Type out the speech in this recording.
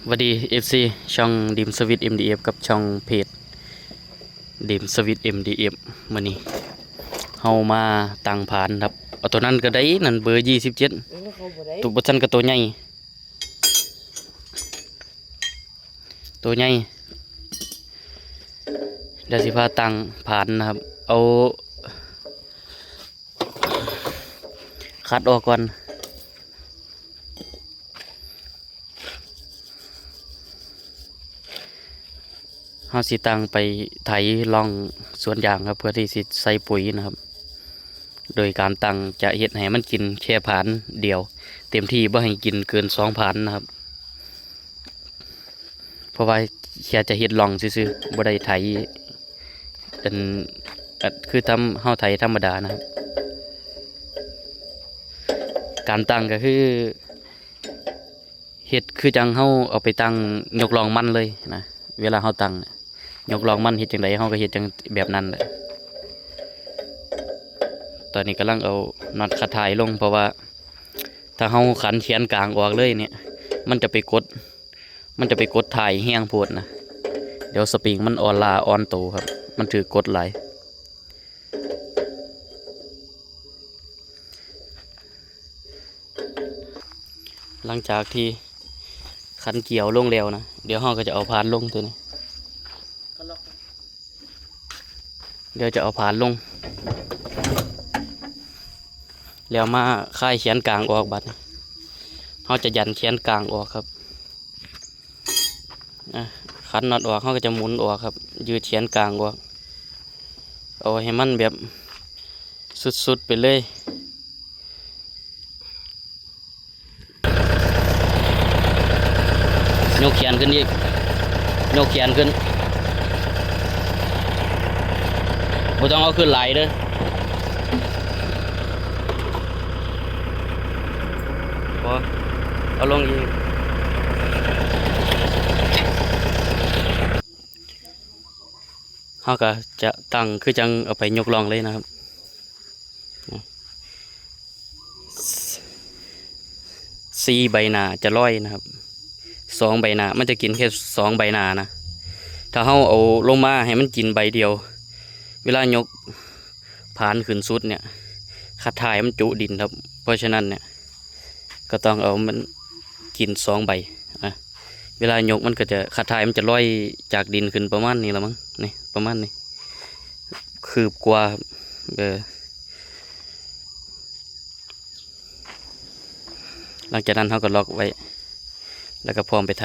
ຫວັດດີ ເອັຟຊີ ຊ່ອງ Dim Sweet ເອັມ ດີ ເອັຟ ກັບຊ່ອງເພຈ Dim Sweet ເອັມ ດີ ເອັຟ. ມື້ນີ້ເຮົາມາຕັ້ງພານຄັບ. ເອົາໂຕນັ້ນກໍໄດ້ ນັ້ນເບີຊາວເຈັດ ເອີ ເຂົາບໍ່ໄດ້ ໂຕບໍ່ຊັ້ນກໍໂຕໃຫຍ່ ໂຕໃຫຍ່. ດຽວຊິພາຕັ້ງພານນະຄັບ. ເອົາ ຄັດອອກກ່ອນ. ເຮົາຊິຕັ້ງໄປໄຖລ່ອງສວນຢາງຄັບ ເພື່ອທີ່ຊິໃສ່ປຸຍນະຄັບ. ໂດຍການຕັ້ງຈະເຮັດໃຫ້ມັນກິນແຄ່ພານດຽວ ເຕັມທີ່ບໍ່ໃຫ້ກິນເກີນສອງພານນະຄັບ. ເພາະວ່າແຄ່ຈະເຮັດລ່ອງຊື່ໆ ບໍ່ໄດ້ໄຖ ອັນ ອັນ ຄືທຳ ເຮົາໄຖທຳມະດານະຄັບ. ການຕັ້ງກໍຄື ເຮັດຄືຈັ່ງເຮົາເອົາໄປຕັ້ງຍົກລ່ອງມັນເລີຍນະ. ເວລາເຮົາຕັ້ງ ຍົກລ່ອງມັນເຮັດຈັ່ງໃດ ເຮົາກໍເຮັດຈັ່ງແບບນັ້ນແຫຼະ. ຕອນນີ້ກຳລັງເອົານັອດຂັດຖ່າຍລົງ ເພາະວ່າຖ້າເຮົາຂັນແຂນກາງອອກເລີຍນີ້ ມັນຈະໄປກົດ ມັນຈະໄປກົດຖ່າຍແຮງໂພດນະ. ດຽວສະປຣິງມັນອ່ອນລ້າອ່ອນໂຕຄັບ ມັນຖືກກົດຫຼາຍ. ຫຼັງຈາກທີ່ຂັນກຽວລົງແລ້ວນະ ດຽວເຮົາກໍຈະເອົາພານລົງໂຕນີ້. ດຽວຈະເອົາພານລົງ ແລ້ວມາຄາຍແຂນກາງອອກ. ບັດນີ້ເຮົາຈະຢັນແຂນກາງອອກຄັບ. ອາ ຂັນນັອດອອກ ເຮົາກໍຈະໝູນອອກຄັບ ຢືດແຂນກາງອອກ ເອົາໃຫ້ມັນແບບສຸດໆໄປເລີຍ. ຍົກແຂນຂຶ້ນອີກ ຍົກແຂນຂຶ້ນ ບໍ່ຕ້ອງເອົາຂຶ້ນຫຼາຍເດີ້ ພໍ ເອົາລົງອີກ. ເຮົາກໍຈະຕັ້ງຄືຈັ່ງເອົາໄປຍົກລ່ອງເລີຍນະຄັບ. ສີ່ໃບໜ້າຈະລອຍນະຄັບ ສອງໃບໜ້າ ມັນຈະກິນແຄ່ສອງໃບໜ້ານະ. ຖ້າເຮົາເອົາລົງມາໃຫ້ມັນກິນໃບດຽວ ເວລາຍົກພານຂຶ້ນສຸດເນີ້ຍ ຂັດຖ່າຍມັນຈຸດິນຄັບ. ເພາະສະນັ້ນເນີ້ຍ ກໍຕ້ອງເອົາມັນກິນສອງໃບ. ອາ ເວລາຍົກມັນກໍຈະ ຂັດຖ່າຍມັນຈະລອຍຈາກດິນຂຶ້ນປະມານນີ້ລະມັງ ນີ້ ປະມານນີ້ ຄືບກວ່າ. ເອີ ຫຼັງຈາກນັ້ນເຮົາກໍລັອກໄວ້ ແລ້ວກໍພ້ອມໄປໄຖ.